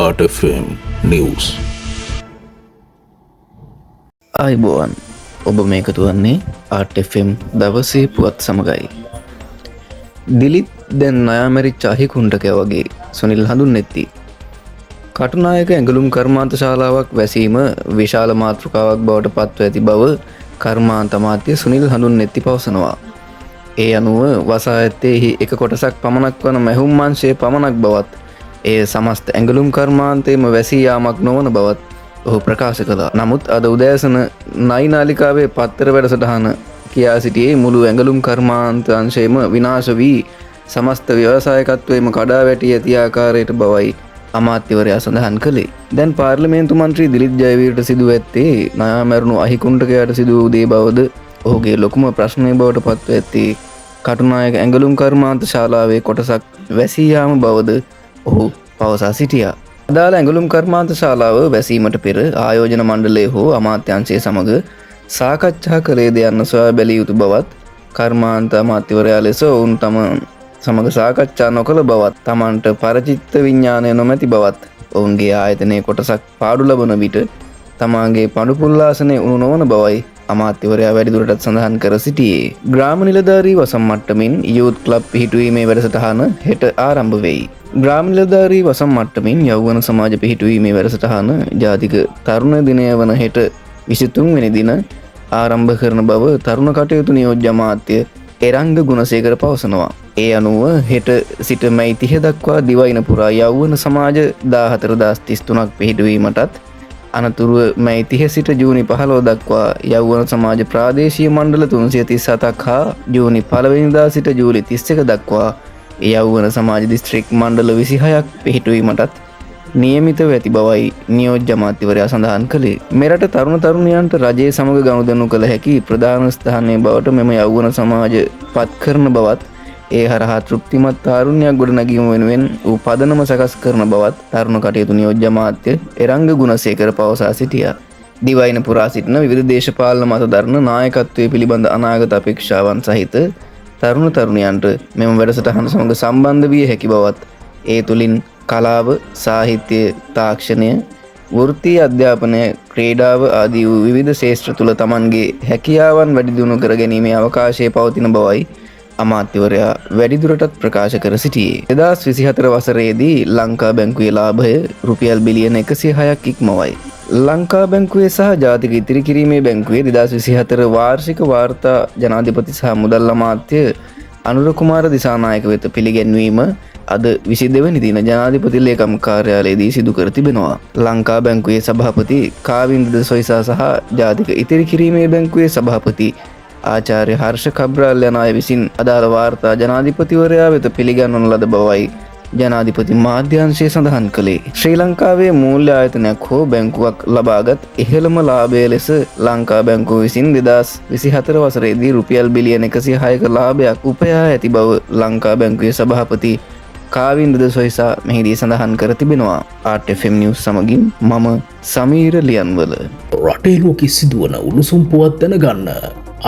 Art FM News. ආයුබෝවන්, ඔබ මේ එකතු වන්නේ ආට් FM දවසේ පුවත් සමගයි. දිලිත් දැන් නයා මැරිච්ච අහිකුණ්ඩකයා වගේ, සුනිල් හඳුන්නෙත්ති. කටුනායක ඇඟලුම් කර්මාන්ත ශාලාවක් වැසීම විශාල මාතෘකාවක් බවට පත්ව ඇති බව කර්මාන්ත අමාත්‍ය සුනිල් හඳුන්නෙත්ති පවසනවා. ඒ අනුව වසා ඇත්තේ එහි එක කොටසක් පමණක් වන මැහුම් අංශය පමණක් බවත්, එය සමස්ත ඇඟලුම් කර්මාන්තයේම වැසී යාමක් නොවන බවත් ඔහු ප්‍රකාශ කළා. නමුත් අද උදෑසන නයි නාලිකාවේ පත්තර වැඩසටහන කියා සිටියේ මුළු ඇඟලුම් කර්මාන්ත අංශයම විනාශ වී සමස්ත ව්‍යවසායකත්වයම කඩා වැටී ඇති ආකාරයට බවයි අමාත්‍යවරයා සඳහන් කළේ. දැන් පාර්ලිමේන්තු මන්ත්‍රී දිලිත් ජයවීරට සිදුව ඇත්තේ නයා මැරුණු අහිකුණ්ඩකයාට සිදු වූ දේ බවද, ඔහුගේ ලොකුම ප්‍රශ්නය බවට පත්ව ඇත්තේ කටුනායක ඇඟලුම් කර්මාන්ත ශාලාවේ කොටසක් වැසී යාම බවද ඔහු පවසා සිටියා. අදාළ ඇඟලුම් කර්මාන්ත ශාලාව වැසීමට පෙර ආයෝජන මණ්ඩලය හෝ අමාත්‍යංශය සමග සාකච්ඡා කළේද යන්න සොයා බැලිය යුතු බවත්, කර්මාන්ත අමාත්‍යවරයා ලෙස ඔවුන් තම සමග සාකච්ඡා නොකළ බවත්, තමන්ට පරචිත්ත විඥානය නොමැති බවත්, ඔවුන්ගේ ආයතනයේ කොටසක් පාඩු ලබන විට තමාගේ පඬුපුල්ලාසනය උණු නොවන බවයි අමාත්‍යවරයා වැඩිදුරටත් සඳහන් කර සිටියේ. ග්‍රාම නිලධාරී වසම් මට්ටමින් යූත් ක්ලබ් පිහිටුවීමේ වැඩසටහන හෙට ආරම්භ වෙයි. ග්‍රාම නිලධාරී වසම් මට්ටමින් යෞවන සමාජ පිහිටුවීමේ වැඩසටහන ජාතික තරුණ දිනය වන හෙට 23 වෙනි දින ආරම්භ කරන බව තරුණ කටයුතු නියෝජ්‍ය අමාත්‍ය එරංග ගුණසේකර පවසනවා. ඒ අනුව හෙට සිට මැයි 30 දක්වා දිවයින පුරා යෞවන සමාජ 14,033ක් පිහිටුවීමටත්, අනතුරුව මැයි 30 සිට ජූනි 15 දක්වා යෞවන සමාජ ප්‍රාදේශීය මණ්ඩල 337ක් හා ජූනි 1 වෙනිදා සිට ජූලි 31 දක්වා යෞවන සමාජ දිස්ත්‍රික් මණ්ඩල 26ක් පිහිටුවීමටත් නියමිතව ඇති බවයි නියෝජ්‍ය අමාත්‍යවරයා සඳහන් කළේ. මෙරට තරුණ තරුණියන්ට රජය සමග ගනුදෙනු කළ හැකි ප්‍රධාන ස්ථානය බවට මෙම යෞවන සමාජ පත් කරන බවත්, ඒ හරහා තෘප්තිමත් තාරුණ්‍යයක් ගොඩනැගීම වෙනුවෙන් වූ පදනම සකස් කරන බවත් තරුණ කටයුතු නියෝජ්‍ය අමාත්‍ය එරංග ගුණසේකර පවසා සිටියා. දිවයින පුරා සිටින විවිධ දේශපාලන මත දරන නායකත්වය පිළිබඳ අනාගත අපේක්ෂාවන් සහිත තරුණ තරුණියන්ට මෙම වැඩසටහන සමග සම්බන්ධ විය හැකි බවත්, ඒ තුළින් කලාව, සාහිත්‍යය, තාක්ෂණය, වෘත්තීය අධ්‍යාපනය, ක්‍රීඩාව ආදී වූ විවිධ ක්ෂේත්‍ර තුළ තමන්ගේ හැකියාවන් වැඩි දියුණු කර ගැනීමේ අවකාශය පවතින බවයි අමාත්‍යවරයා වැඩිදුරටත් ප්‍රකාශ කර සිටියේ. 2024 වසරේදී ලංකා බැංකුවේ ලාභය රුපියල් බිලියන 106ක් ඉක්මවයි. ලංකා බැංකුවේ සහ ජාතික ඉතිරි කිරීමේ බැංකුවේ 2024 වාර්ෂික වාර්තා ජනාධිපති සහ මුදල් අමාත්‍ය අනුර කුමාර දිසානායක වෙත පිළිගැන්වීම අද 22 වෙනි දින ජනාධිපති ලේකම් කාර්යාලයේදී සිදු කර තිබෙනවා. ලංකා බැංකුවේ සභාපති කාවින්ද ද සොයිසා සහ ජාතික ඉතිරි කිරීමේ බැංකුවේ සභාපති ආචාර්ය හර්ෂ කබ්‍රාල් යන අය විසින් අදාළ වාර්තා ජනාධිපතිවරයා වෙත පිළිගන්වන ලද බවයි ජනාධිපති මාධ්‍යාංශය සඳහන් කළේ. ශ්‍රී ලංකාවේ මූල්‍ය ආයතනයක් හෝ බැංකුවක් ලබාගත් ඉහළම ලාභය ලෙස ලංකා බැංකුව විසින් 2024 වසරේදී රුපියල් බිලියන 106ක ලාභයක් උපයා ඇති බව ලංකා බැංකුවේ සභාපති කාවින්ද ද සොයිසා මෙහිදී සඳහන් කර තිබෙනවා. ආට් FM නිවුස් සමගින් මම සමීර ලියන්වල. රටේ ලෝකෙ සිදුවන උණුසුම් පුවත් දැනගන්න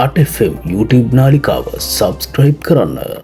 ආට් FM YouTube නාලිකාව සබස්ක්‍රයිබ් කරන්න.